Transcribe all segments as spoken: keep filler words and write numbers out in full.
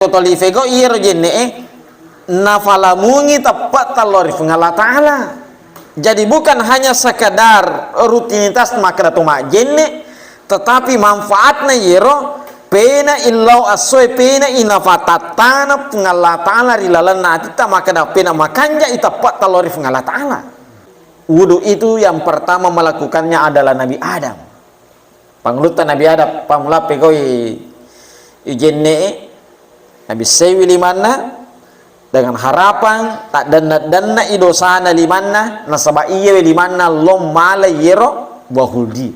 Toli fego iyaro jenne'e, nafalamungi teppe'ta lao ri Puang Allah Ta'ala. Jadi bukan hanya sekedar rutinitas makkeda to majjenne, tetapi manfaatna iyero pena illau essoe, pena inafatattana Puang Allah Ta'ala ri lalenna atitta, makkeda pena makanja i teppe'ta lao ri Puang Allah Ta'ala. Wudu itu yang pertama melakukannya adalah Nabi Adam. Pangulutta Nabi Adam, pammula pegau i, i jenne'e, nabissaiwi limanna, dengan harapan taddenna-denna i dosana limanna, nasaba iyawe limanna long mala iyero buah khuldi.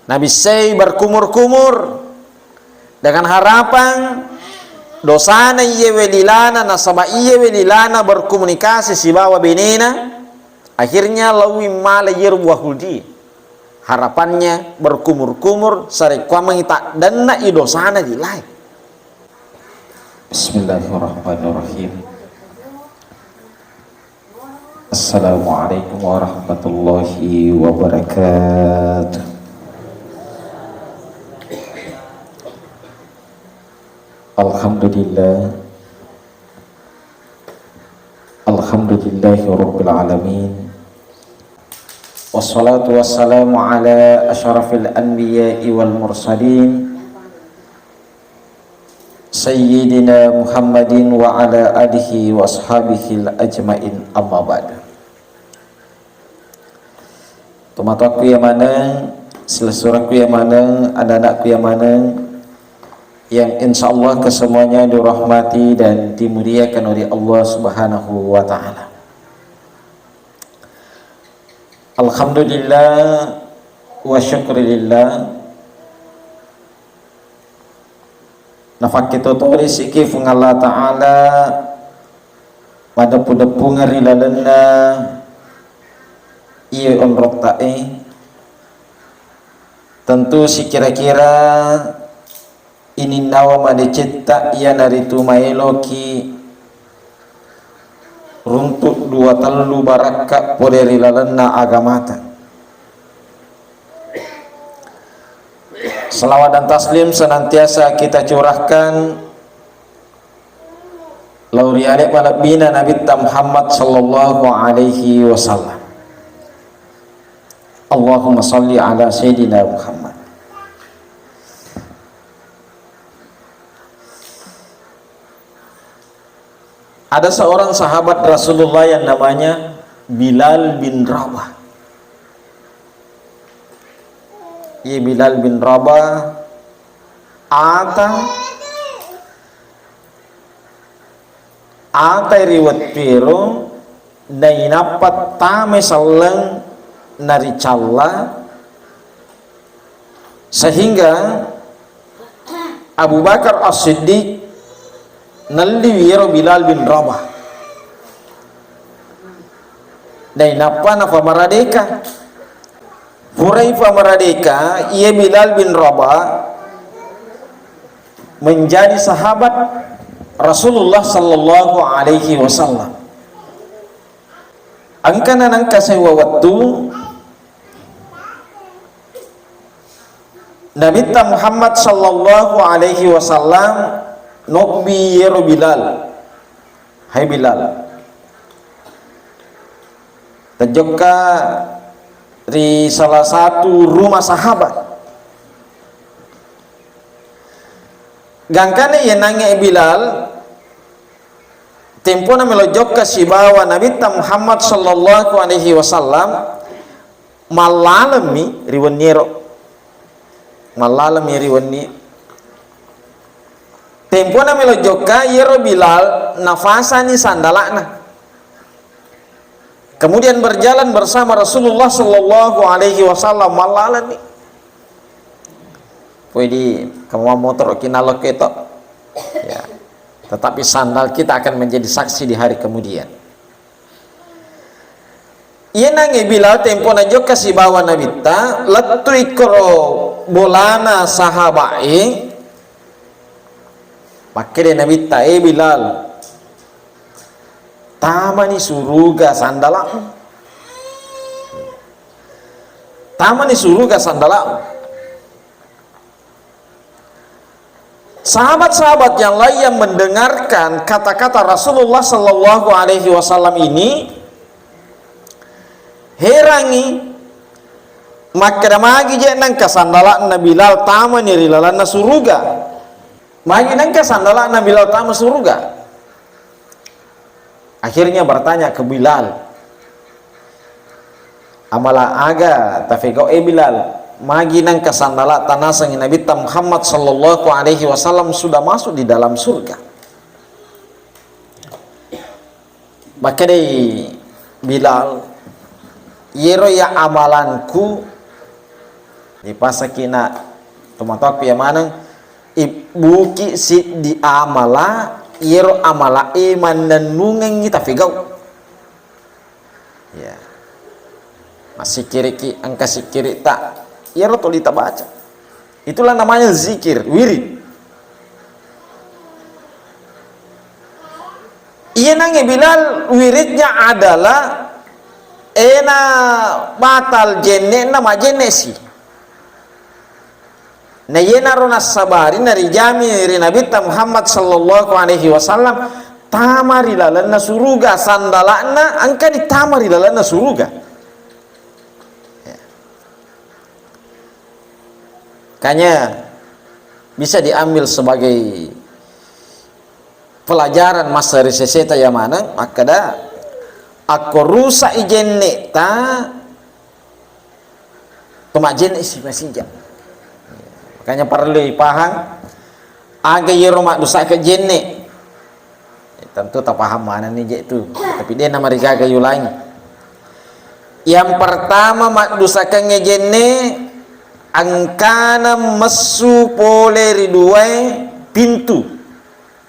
Nabissai berkumur-kumur dengan harapan dosana iyawe lilana, nasaba iyawe lilana berkomunikasi sibawa benena. Akhirnya laowi mala iyero buah khuldi. Harapannya berkumur-kumur, sarekkuammengngi taddenna i dosana lilae. Bismillahirrahmanirrahim. Assalamualaikum warahmatullahi wabarakatuh. Alhamdulillah. Alhamdulillahi rabbil alamin. Wassalatu wassalamu ala asyrafil anbiya'i wal mursalin, Sayyidina Muhammadin wa ala alihi wa ashabihi ajmain, amma ba'du. Tomatoakku iya maneng, silessurekku iya maneng, anak-anakku iya maneng, yang insya Allah kesemuanya dirahmati dan dimuliakan oleh Allah Subhanahu wa Ta'ala. Alhamdulillah wa syukurillah. Nafakketotorisiki Puang Allah Ta'ala madeppu-deppungeng ri lalenna iye onrotta'e. Tentu sikira-kira ininnawa madecetta iyanaritu maeloki runtuk dua tellu barakka pole ri lalenna agamata. Salawat dan taslim senantiasa kita curahkan lao ri ale malebbina Nabitta Muhammad sallallahu alaihi wasallam. Allahumma salli ala Sayyidina Muhammad. Ada seorang sahabat Rasulullah yang namanya Bilal bin Rabah. Iye Bilal bin Rabah ata, ata ri wettuero nainappa tama selleng naricalla, sehingga Abu Bakar As-Siddiq nelliwi iyaro Bilal bin Rabah. Nainappa nafamaradeka. Purai famaradeka, iye Bilal bin Rabah menjadi sahabat Rasulullah sallallahu alaihi wasallam. Engkana nengka sewwa wettu, Nabitta Muhammad sallallahu alaihi wasallam nobbi yero Bilal. "Hai Bilal, tajokka ri salah satu rumah sahabat." Gangkana iye nangnge Bilal, tempona melo jokka sibawa Nabitta Muhammad sallallahu alaihi wasallam, mallalemmi ri wenniero. Mallalemmi ri wenni. Tempona melo jokka, iyero Bilal nafasani sandala'na. Kemudian berjalan bersama Rasulullah sallallahu alaihi wasallam, mallalemmi. Poi di kamu motor kinalok itu. Ya. Tetapi sandal kita akan menjadi saksi di hari kemudian. Iye nangnge Bilal tempona jokka sibawa Nabitta, lettu ikkoro bolana sahaba'e, makkeda Nabitta, "Eh Bilal, tamani suruga sandala'mu. Tamani suruga sandala'mu." Sahabat-sahabat yang lain yang mendengarkan kata-kata Rasulullah sallallahu alaihi wasallam ini herangi, makkeda, "Magi je nengka sandala'na Bilal tamani ri lalenna suruga? Magi nengka sandala'na Bilal tama suruga?" Akhirnya bertanya ke Bilal, "Amala aga tafegau e Bilal? Magi nengka sandala tanasengi Nabitta Muhammad sallallahu alaihi wasallam sudah masuk di dalam surga?" Makkedai Bilal, "Yero ya amalanku, dipasakina tomatoakku ya maneng, ibbuki siddi amala, yero amala e mannennungengi tafegau." Ya. Massikiriki, engka sikkiritta, yero tuli tabaca. Itulah namanya zikir, wirid. Iya nange Bilal wiridnya adalah ena batal jenne'na majenne si. Na iyenaro nassabari narijami ri Nabitta Muhammad sallallahu alaihi wasallam tama ri lalenna suruga, sandala'na engkani tama ri lalenna suruga. Ya. Kanya bisa diambil sebagai pelajaran masa ri seseta ya maneng, makkeda, akko rusak i jenne'ta, to majjenne si masija. Makanya parellu ipahang, aga yero maddusaka jenne. Tentu tapaham manenni je tu, tapi de namarigaga yulangi. Yang pertama, maddusakengnge jenne, engkana messu pole ri duae pintu.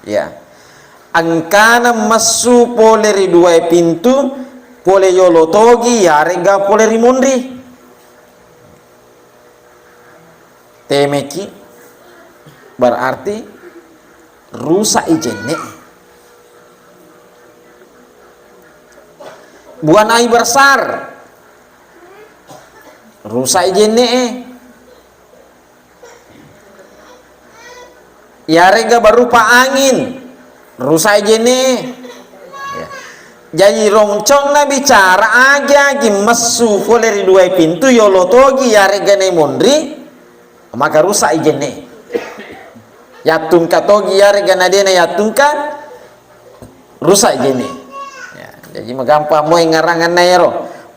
Ya. Engkana messu pole ri duae pintu, pole yolo togi, yaregga pole ri monri. Temeki, berarti rusak i jenne. Buang air besar, rusak i jenne. Yarega berupa angin, rusak i jenne. Ya. Jaji ronconna bicara agi-agi messu pole ri duae pintu, yolo togi yarega nai monri, maka rusak i jenne. Yattungka togi yarega nadena yattungka, rusak i jenne. Ya, jaji magampang moi ngaranganna ero.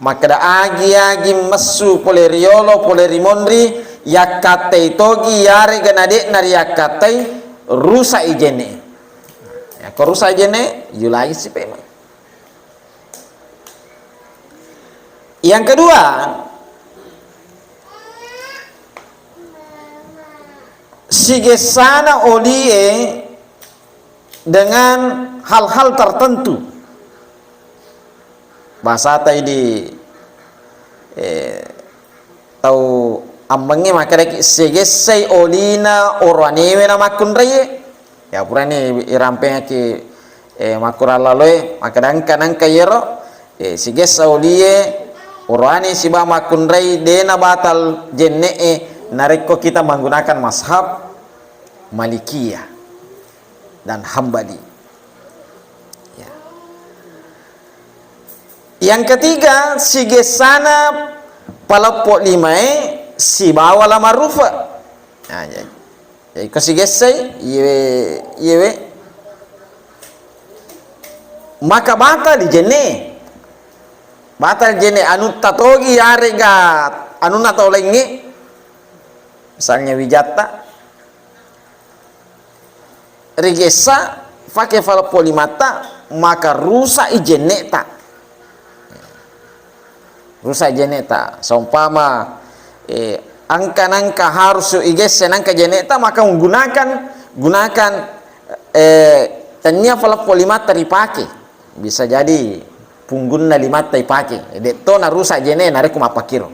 Makkeda agi-agi messu pole ri yolo, pole ri monri, yakkattai togi yarega nadena riyakkattai, rusak i jenne. Ya, ko rusak i jenne, yulai si pemeng. Yang kedua, sigessana olie dengan hal-hal tertentu. Bahasa tai di, eh, tau ammengnge makkedaki, sigessai olina oroanewe na makkunraie. Ya, purani irampengaki, eh, makkurang laloe, makkeda engka nengka yero, eh, sigessa olie, oroane siba makkunrai dena batal jenne'e, narekko kita menggunakan mazhab Malikiyah dan Hambali. Ya. Yang ketiga, sigessana paleppo limae sibawa la marufa. Nah, jadi. Jadi, ko sigessai, iyewe, iyewe. Maka batal jenne. Batal jenne anutta togi yarega anunna tau laingnge. Misalnya wijatta. Rigessa, fake paleppo limatta, maka rusak i jenne'ta. Rusak jenne'ta. Seumpama, eh, engka nengka harus igesse nengka jenne'ta, maka gunakan, gunakan, eh, tennia paleppo limatta ripake. Bisa jadi punggunna limatta ipake. De'to narusak jenne narekko mappakiro.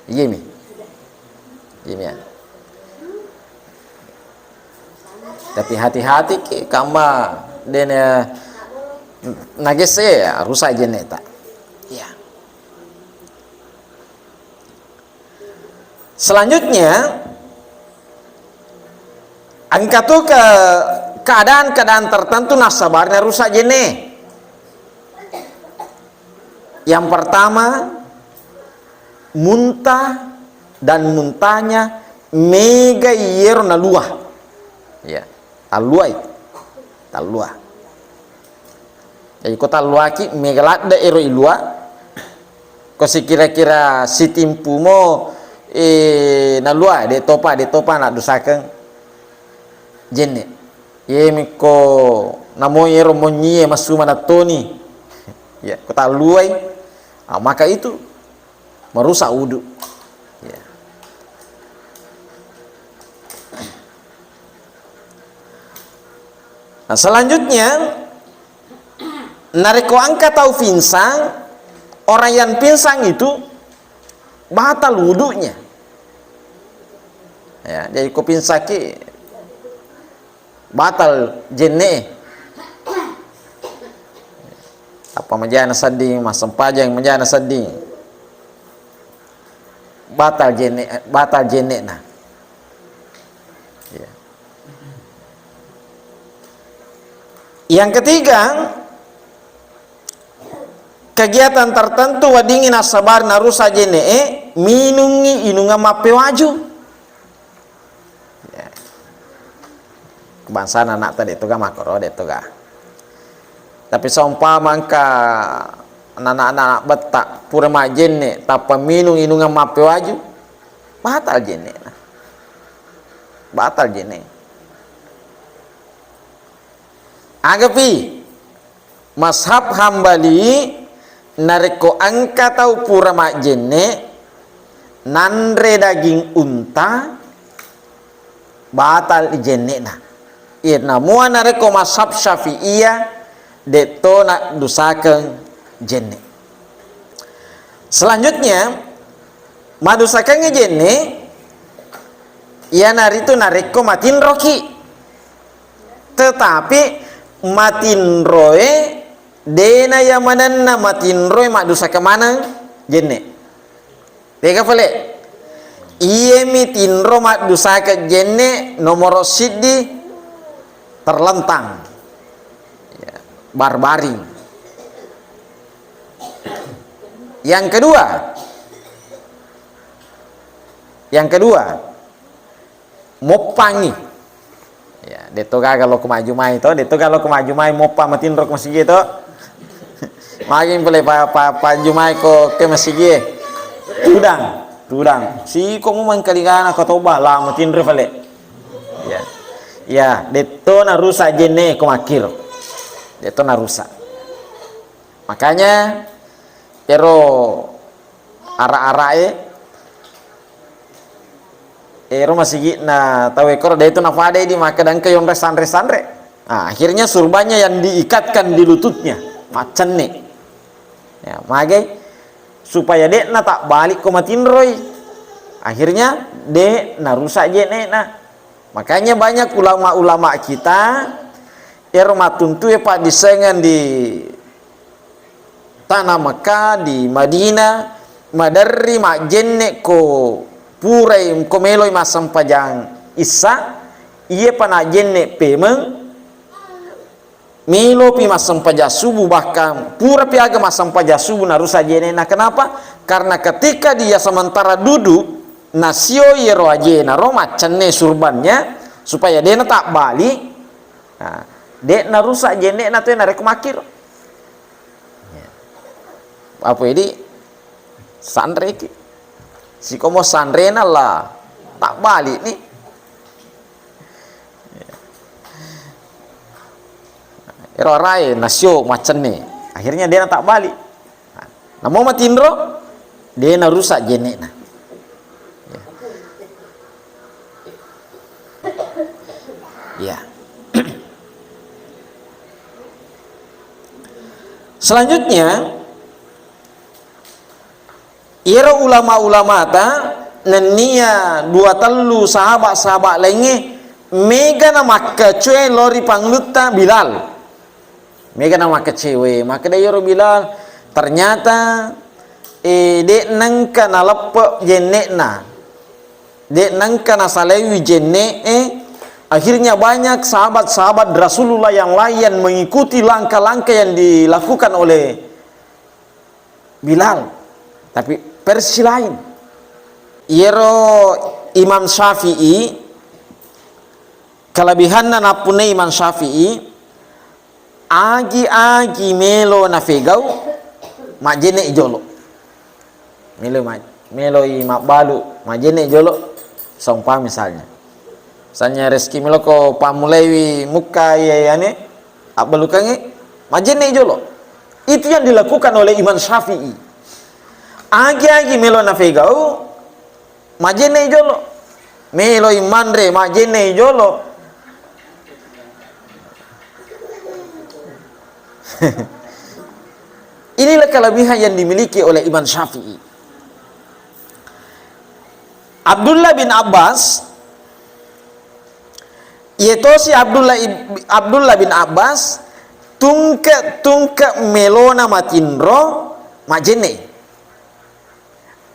Iyemi. Iyemi ya. Tapi hati-hati ki kamma dene nagesse ya, rusak jenne'ta. Ya. Selanjutnya, Engka tu ke-, keadaan-keadaan tertentu nassabari narusak jenne. Yang pertama, muntah dan muntahnya mega iyero nalua. Ya, talluai. Tallua. Jadi ko talluaki mega ladde ero ilua, ko sikira-kira sitimpumo, eh, nalua, de topa, de topa naddusakeng jenne. Yemi ko namo ero monyie massu manattoni. Ya, ko talluai, ah, maka itu merusak wudu. Ya. Nah, selanjutnya, narekko engka tau pingsan, orang yang pingsan itu batal wudunya. Ya, jadi ko pingsaki, batal jenne. Apa majana sedding, massempajang majana sedding. Batal jenne, batal jenne na. Ya. Yang ketiga, kegiatan tertentu weddingngi nassabari narusak jenne e, minungngi inungan mappewaju. Ya. Bangsana anakta de toga makkoro, de toga. Tapi seumpama engka anak-anak betta pura majjenne, tappa minung inungan mappewaju, batal jenne na. Batal jenne. Agapi, mazhab Hambali, narekko engka tau pura majjenne, nanre daging unta, batal jennena. Iya, namua narekko mazhab Syafi'iyah, detto naddusakeng jenne. Selanjutnya, maddusakengnge jenne, iyanaritu narekko matinroki. Tetapi matinroe dena yamanenna matinroe maddusakeng maneng jenne. Tega pale? Iyemi tinro maddusakeng jenne nomoro siddi terlentang. Ya, barbaring. Yang kedua, yang kedua, moppangi. Ya, detto gaga lo ko maju mai to, detto gaga lo ko maju mai moppa matinro ko masigi to. Magi pale pa, pa, paju mai ko ke masigi. Tudang, tudang. Siko mu mangkaligana ko toba la matinro pale. Ya. Ya, detto narusak jenne ko makkiro. Detto narusak. Makanya ero ara-arae, ero masigi'na tau ekkoro, de' tu napadai di makkeda engka yonreng sanre-sanre. Ah, akhirnya surbannya yang diikatkan di lututnya, maccenne. Ya, magai supaya de'na tabbalik ko matinroi. Akhirnya de' narusak je'ne'na. Makanya banyak ulama-ulama kita ero mattuntue paddissengeng di tana Mekah, di Madinah, maderri majjenne' ko purai, ko meloi massempajang issa, iyepa najjenne' pemeng, melopi massempajang subuh, bahkan purapi aga massempajang subuh narusak je'ne'na. Kenapa? Karena ketika dia sementara duduk, nasio iyero ajena ro, maccenne surbannya, supaya de'na tabbali, nah, de' narusak je'ne'na tu narekko makkiro. Apa idi sanreki. Sikomo sanrena la tabbali ni. Ero arae nasio maccenne. Akhirnya de'na tabbali. Namo matinro, de' narusak je'ne'na. Ya. Selanjutnya, iyaro ulama-ulamata nennia dua tellu sahaba-sahaba laingnge mega na makkacoe lao ri pangulutta Bilal. Mega na makkacoe, makkeda iyaro Bilal, ternyata, eh, de' nengka naleppe' je'ne'na. De' nengka nasalaiwi je'ne'e, Akhirnya banyak sahabat-sahabat Rasulullah yang lain yang mengikuti langkah-langkah yang dilakukan oleh Bilal, tapi versi lain. Iyaro Imam Syafi'i, kelebihanna nappunnai Imam Syafi'i, agi-agi melo nafegau, majjenne i jolo. Melo ma-, meloi mabbalu, majjenne i jolo. Saumpama misalnya. Misalnya Reski meloko pammulaiwi mukka iya ane, abbalukangnge, majjenne i jolo. Itu yang dilakukan oleh Imam Syafi'i. Agi-agi melo nafegau, majjenne i jolo. Meloi manre, majjenne i jolo. Inilah kelebihan yang dimiliki oleh Imam Syafi'i. Abdullah bin Abbas, iyatosi Abdullah ib-, Abdullah bin Abbas, tungke-tungke melona matinro, majjenne.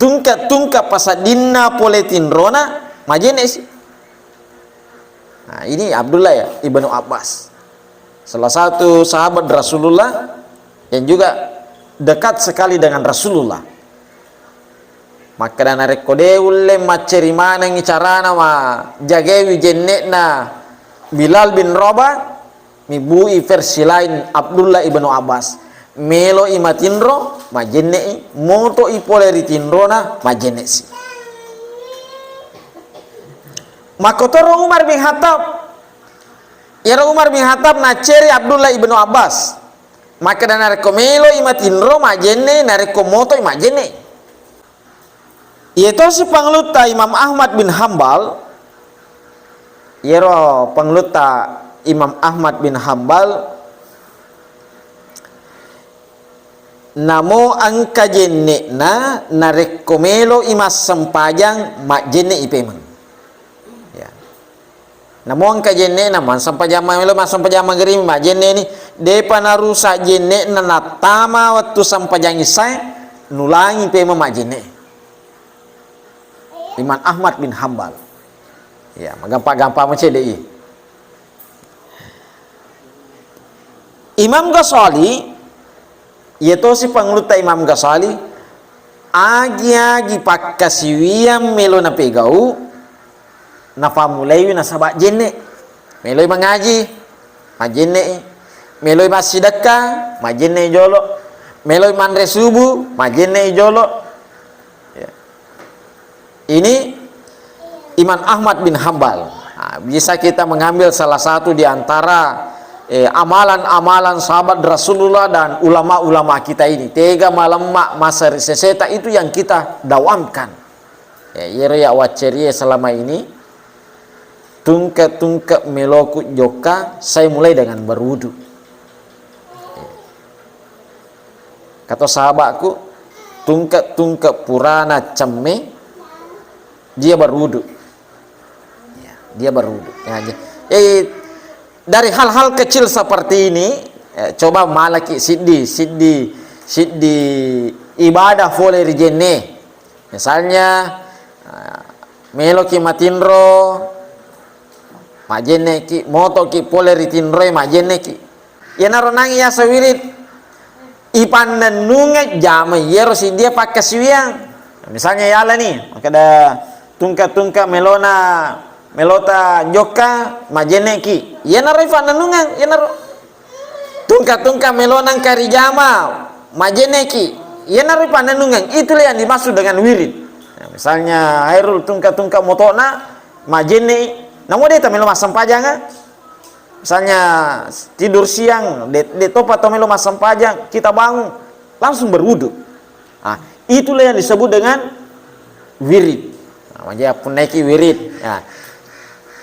Tungke-tungke paseddinna pole tinrona, majjenne si. Nah, ini Abdullah ya, Ibnu Abbas. Salah satu sahabat Rasulullah yang juga dekat sekali dengan Rasulullah. Makkeda narekko de ulle macceri manengngi carana majjagaiwi jenne'na Bilal bin Rabah, mibbu'i versi lain Abdullah ibnu Abbas. Melo'i matinro, majjenne'i, moto'i pole ri tinrona, majjenne'si. Makkotoro Umar bin Khattab. Iyaro Umar bin Khattab nacceri Abdullah ibnu Abbas. Makkeda narekko melo'i matinro, majjenne, narekko moto'i, majjenne. Iyatosi pangulutta Imam Ahmad bin Hambal, iyaro pangulutta Imam Ahmad bin Hambal, namo engka jenne'na, narekko melo'i massempajang, majjenne'i pemeng. Ya. Namo engka jenne'na, massempajang ma-, melo massempajang mageribi, majjenne'ni, depa narusak jenne'na, nattama wettu sempajang issae, nulangi pemeng majjenne. Imam Ahmad bin Hambal. Ya, magampa-gampa macedde'i. Imam Ghazali, iyatosi pangulutta Imam Ghazali, agi-agi pakkasiwiang melo napegau, nafammulaiwi nasaba jenne. Meloi mangaji, majjenne'i. Meloi massidekka, majjenne'i jolo. Meloi manre subuh, majjenne'i jolo. Ya. Ini Imam Ahmad bin Hambal. Nah, bisa kita mengambil salah satu di antara, eh, amalan-amalan sahabat Rasulullah dan ulama-ulama kita ini. Tega malemma masa ri seseta itu yang kita dawamkan. Ya, iyaro ya waccerie selama ini, tungke-tungke meloku jokka, saya mulai dengan berwudu. Kata sahabatku, tungke-tungke purana cemme, dia berwudu. Ya, dia berwudu. Ya, ja-, eh, dari hal-hal kecil seperti ini, eh, coba malaki siddi, siddi, siddi ibadah fole ri jenne. Misalnya, eh, meloki matinro, majenneki, motoki pole ri tinroe, majenneki. Iyanaro nangi yaseng wirid, ipannennungeng jama iyaro siddia pakkasiwiang. Misalnya yalani, makkeda tungka-tungka melona, melota jokka, majenneki. Iyanaro ipannennungeng, iyanaro. Tungka-tungka melona engka rijama, majenneki. Iyanaro ipannennungeng, itulah yang dimaksud dengan wirid. Nah, misalnya Hairul tungka-tungka motona, majennei, namo de tamelo massempajang, ah? Misalnya tidur siang, de, de topa to melo massempajang, kita bangun, langsung berwudu. Ah, itulah yang disebut dengan wirid. Nah, maja punnaiki wirid. Ya.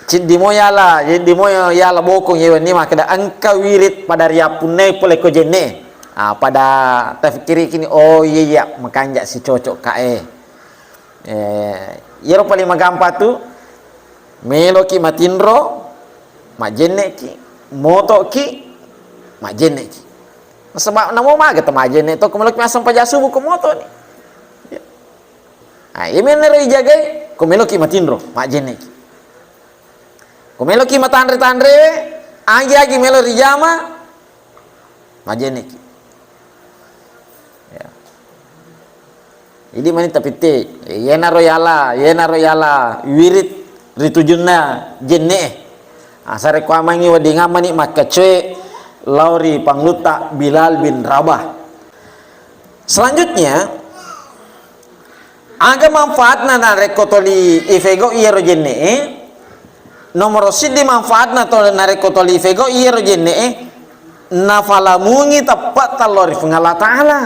Ciddi mo yala, ciddi mo yala bokong yewenni makkeda engka wirid pada riappunnai pole ko jenne. Ah, pada tafikkirikini, oh iya, iya, makanja si cocok kae. Eh, iyaro paling magampa tu, meloki matinro, majenneki, motoki, majenneki. Nasaba namo maga to majenne to, ko meloki massempajang subuh ko motoni. Ya. Ah, iya menaro ijagai, ko meloki matinro, majenneki. Ko meloki matanre-tanre, agi-agi melo rijama, majenneki. Ya. Jadi mani tapitti, yenaro yala, yenaro yala wirid ritujunna jenne. Asare kuamangi wedding ammani makkacoe lao ri Pangulutta Bilal bin Rabah. Selanjutnya, aga manfaatna narekko toli ifego iyaro jenne'e? Nomoro siddi manfaatna to narekko toli ifego iyaro jenne'e, nafalamungi teppe' tallo ri Puang Allah Ta'ala.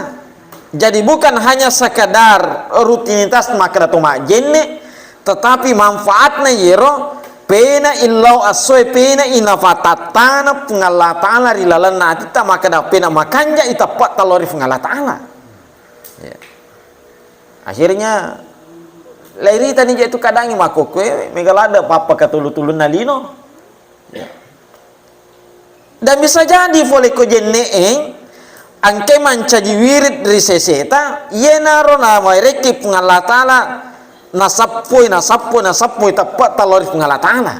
Jadi bukan hanya sekadar rutinitas makkeda to majjenne, tetapi manfaatna yero pena illau assoe, pena inafatattana Puang Allah Ta'ala ri lalenna atitta makkeda pena makanja i teppe' tallo ri Puang Allah Ta'ala. Ya. Akhirnya, lairitani je tu kadangi makkokkoe, mega ladde pappa katullu-tullunna lino. Ya. Dan bisa jadi fole ko jenne'e, engke mancaji wirid ri seseta, yenaro nawarekki Puang Allah Ta'ala, nasappoi, nasappoi, nasappoi, teppe' tallo ri Puang Allah Ta'ala.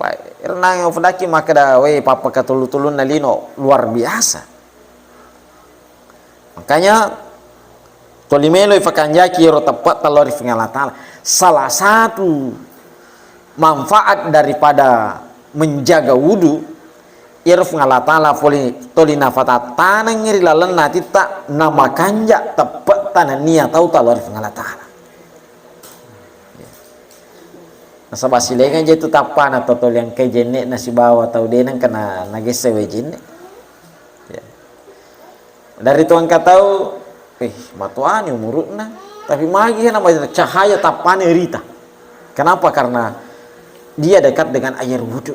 Pa, renang fedaki makkeda, we, pappa katullu-tullunna lino, luar biasa. Makanya, toli melo ifakanjaki ero teppe' tallo ri Puang Allah Ta'ala. Salah satu manfaat daripada menjaga wudu, ero Puang Allah Ta'ala foli-, toli nafatattanengngi ri lalenna atitta, namakanja teppe' tanennia tau tallo ri Puang Allah Ta'ala. Nasaba silaingeng je tu tappana to toli engkai jenne'na sibawa tau de nengka na-, nagesse wae jenne. Ya. Dari tu engka tau, eh, matuani umuru'na, tapi magi na cahaya tappana rita. Kenapa? Karena dia dekat dengan air wudhu.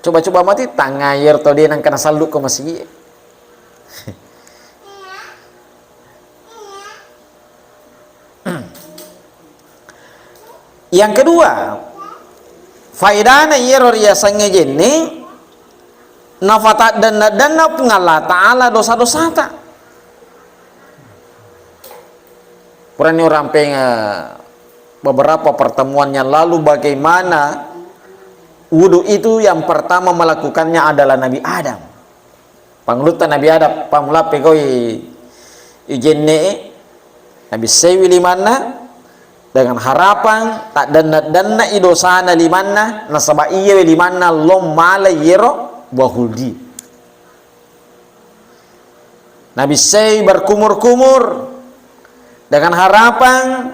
Coba-coba mati tangnga air tau de nengka nasallu ko masigi. Yang kedua, faedana iyaro riasengnge jenne, nafataddenna-denna Puang Allah Ta'ala dosa-dosata. Purani urampeng, eh, beberapa pertemuan yang lalu bagaimana wudu itu yang pertama melakukannya adalah Nabi Adam. Pangulutta Nabi Adam, pammula pegau'i jenne'e, nabissaiwi limanna, dengan harapan taddenna-denna'i dosana limanna, nasaba iyawe limanna long mala iyero buah huldi. Nabissai berkumur-kumur, dengan harapan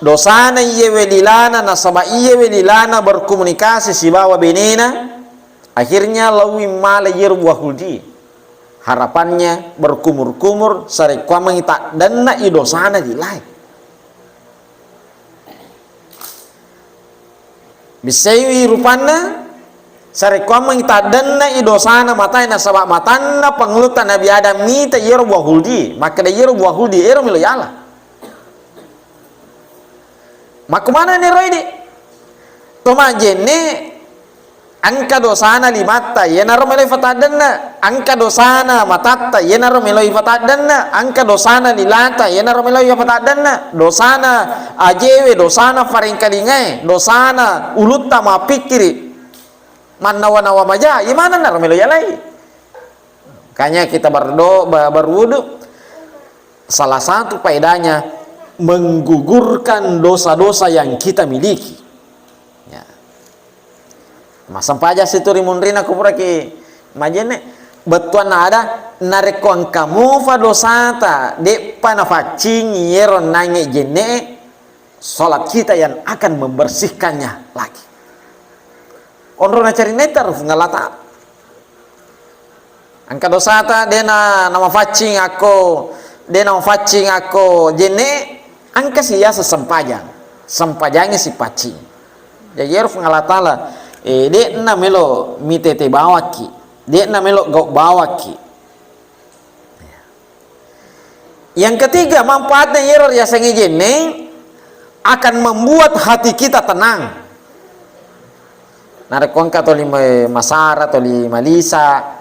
dosana iyewe lilana, nasaba iyewe lilana berkomunikasi sibawa benena, akhirnya lauwi mala iyero buah huldi. Harapannya berkumur-kumur, sarekkuammengngi taddenna'i dosana lilae. Bissaiwi rupanna, sarekkuammengngi taddenna'i dosana matae, nasaba matanna pangulutta Nabi Adam mita iyero buah huldi, makkeda iyero buah huldi ero melo yala. Makkumanani ro idi? To majjenne engka dosana limatta, iyanaro melo ifataddenna. Engka dosana matatta, iyanaro melo ifataddenna. Engka dosana lilata, iyanaro melo ifataddenna. Dosana ajewe, dosana parengkalingae, dosana ulutta mappikkiri, mannawa-nawa maja, imanennaro melo yalai. Makanya kita berdo-, ba-, berwudu, salah satu faedahnya menggugurkan dosa-dosa yang kita miliki. Ya. Massempajang situ ri munrina ko puraki majenne, bettuanna ada, narekko engka mofa dosata, de'pa nafaccingi iyero nangnge jenne'e, salat kita yang akan membersihkannya lagi. Onrona carinna terus ngallata. Engka dosata, dena namafaccing akko, dena mafaccing akko jenne, engka si yaseng sempajang. Sempajangngi sipaccing. Jaji ero Puang Allah Ta'ala, eh, de'na melo mitete bawakki, de'na melo gau bawakki. Yang ketiga, manfaatnya iyero riasengnge jenne akan membuat hati kita tenang. Narekko engka toli ma-, masara, toli malisa,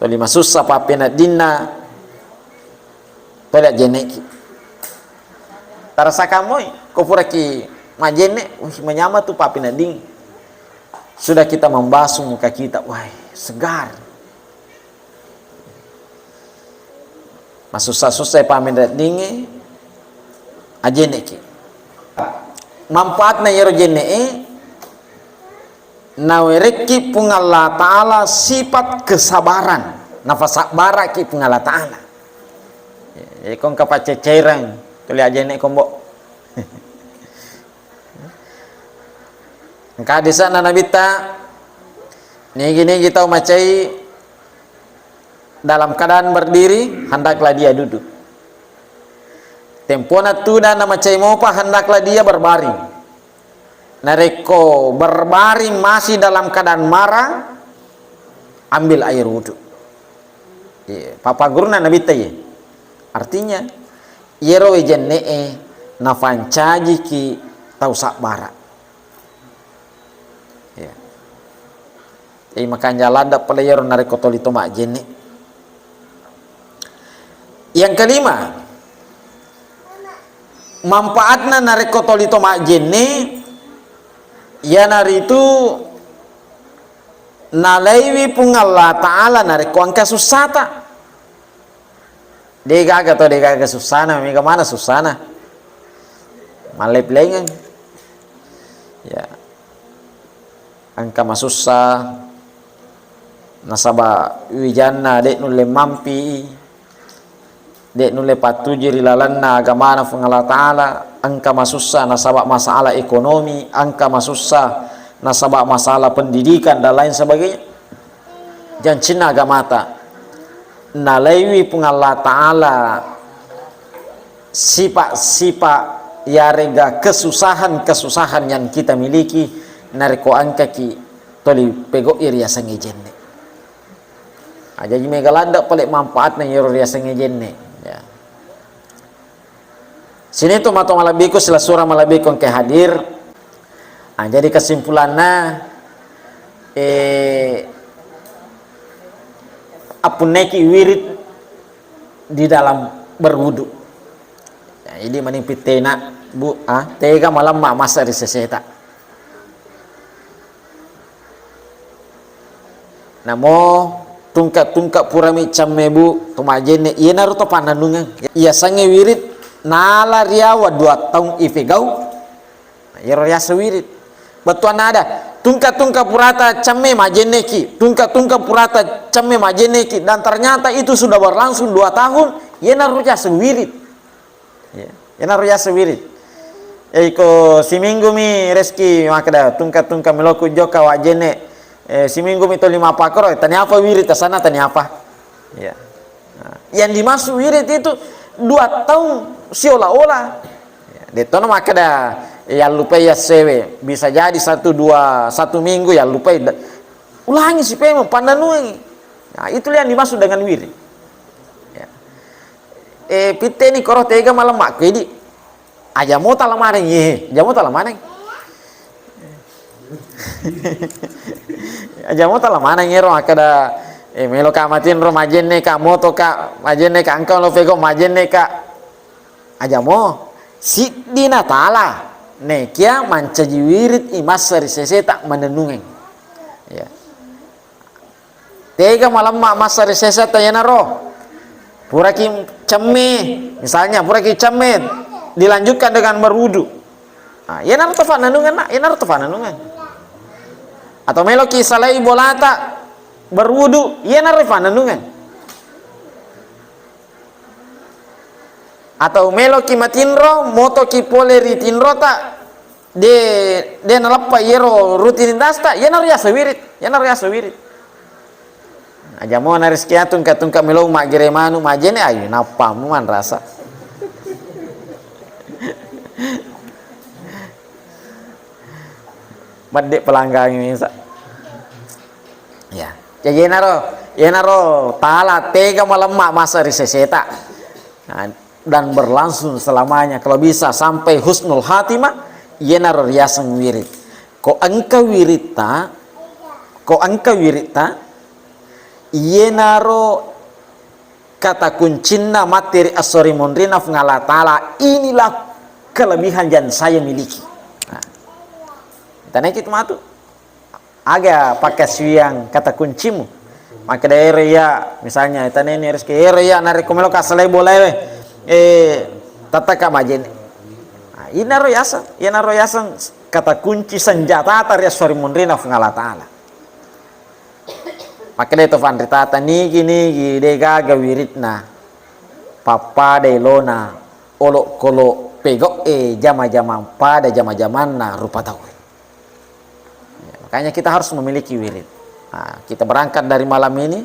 toli masussa pappeneddinna, toli ajjenneki. Tarasakang moi, ko puraki Majenne, wih, manyameng tu pappenedding. Sudah kita membasuh muka kita, wah, segar. Masussa-sussa pamenreddingnge, ajenneki. Manfaatna iyaro jenne'e, nawerekki Puang Allah Ta'ala sifat kesabaran, nafasabbaraki Puang Allah Ta'ala. Iko engka paccecereng, tuli ajenne kombo. Engka hadisna Nabitta, nigi-nigi tau macai dalam keadaan berdiri, hendaklah dia duduk. Tempona tudang namacai mopa, hendaklah dia berbaring. Narekko berbaring masih dalam keadaan marah, ambil air wudhu. Iya, papaguruna Nabitta, iya. Artinya, iyaro wae jenne'e nafancajiki tau sabbara. Iya. Jadi makanja ladde pale iyaro narekko toli to majjenne. Yang kelima, manfaatna narekko toli to majjenne, iyanaritu nalaiwi Puang Allah Ta'ala narekko engka sussata. Degaga to, degaga sussana, mega mana sussana. Malleplengeng. Ya. Engka masussa, nasaba wijanna de nulle mampi, de nulle pattuju ri lalenna agamana Puang Allah Ta'ala, engka masussa nasaba masalah ekonomi, engka masussa nasaba masalah pendidikan dan lain sebagainya. Jancinna agamata, nalaiwi Puang Allah Ta'ala sifat-sifat yarega kesusahan-kesusahan yang kita miliki, narekko engkaki toli pegau'i riasengnge jenne. Ah, jaji mega ladde pale manfaatna iyaro riasengnge jenne. Ya. Sinintu mato malebbiku, silessureng malebbiku engka hadir. Ah, jadi kesimpulanna, eh, appunnaiki wirid di dalam berwudu. Ya, jadi mending pittena, Bu, ah, tega malemma masa ri seseta. Namo tungka-tungka purami cemme, Bu, to majenne, iyanaro to pannennungeng. Iyasengnge wirid nala riawa dua taung ipegau. Nah, iyaro riaseng wirid. Bettuanna ada, tungka-tungka purata cemme majenneki, tungka-tungka purata cemme majenneki, dan ternyata itu sudah berlangsung dua tahun, iyanaro riaseng wirid. Iya. Iyanaro yaseng wirid. Eh, iko siminggu mi Reski makkeda, tungka-tungka meloku jokka wajjenne. Eh, siminggu mi toli mappakkoro, taniapa wirid, tasana taniapa. Iya. Nah, yang dimaksud wirid itu dua tahun seolah-olah. Ya, dettono makkeda, eh, yallupai yassewe. Bisa jadi satu, dua, satu minggu yallupai. Da-, ulangi si pemeng, pannannuangi. Nah, itulah yang dimaksud dengan wirid. Ya. Eh, pitteni koro tega malemmakku idi. Aja mo tala maneng, ye, aja mo tala maneng. Aja mo tala maneng ero makkeda, eh, melo ka matinro majenne ka, moto ka majenne ka, engka lo pego majenne ka. Aja mo, siddi na tala, nekia mancaji wirid i massa ri seseta manennungeng. Ya. Tega malemma massa ri seseta iyanaro. Puraki cemme, misalnya puraki cemme, dilanjutkan dengan berwudu. Nah, iyanaro to pannanungan, nak, iyanaro to pannanungan. Atau meloki salai bolata, berwudu, iyanaro pannanungan. Atau meloki matinro, motoki pole ri tinrota, de, de naleppa iyaro rutinitasta, iyanaro yaseng wirid, iyanaro yaseng wirid. Aja mo na Reski tungka-tungka melo maggere manu majene, ayo nappamu manrasa. Medde pelanggangi misa. Ya. Jadi iyanaro, iyanaro tala tega malemma masa ri seseta. Nah, dan berlangsung selamanya. Kalau bisa sampai husnul khatimah, iyanaro riaseng wirid. Ko engka wiritta, ko engka wiritta, iyanaro kata kuncinna matti ri esso ri munrinna Puang Allah Ta'ala, inilah kelebihan yang saya miliki. Tanaiki tu matu. Aga pakkasiwiang kata kuncimu. Makkeda ero iya, misalnya, taneni Rizky, ero iya narekko melo kassalai bolae, eh, tattaka majene. Nah, inaro yaseng, inaro yaseng kata kunci senjata tariassuari munrina Puang Allah Ta'ala. Makkeda to fanritata nigi-nigi de gaga wiritna, pappada elona olokolo pegok e jama-jama pada jama-jamanna rupa tau. Ya, makanya kita harus memiliki wirid. Nah, kita berangkat dari malam ini,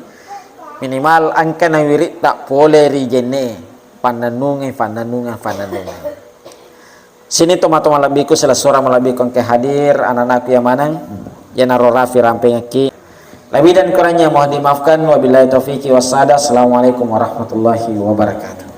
minimal engkana wirid tak pole ri jenne, pannennunge, pannennunge, pannennunge. Sini tomatoa malebbiku, silessureng malebbiku engke hadir, anak-anakku yang maneng, yenaro rafi rampengekki. Lebih dan kurangnya mohon dimaafkan. Wabillahi taufiqi wassadah. Assalamualaikum warahmatullahi wabarakatuh.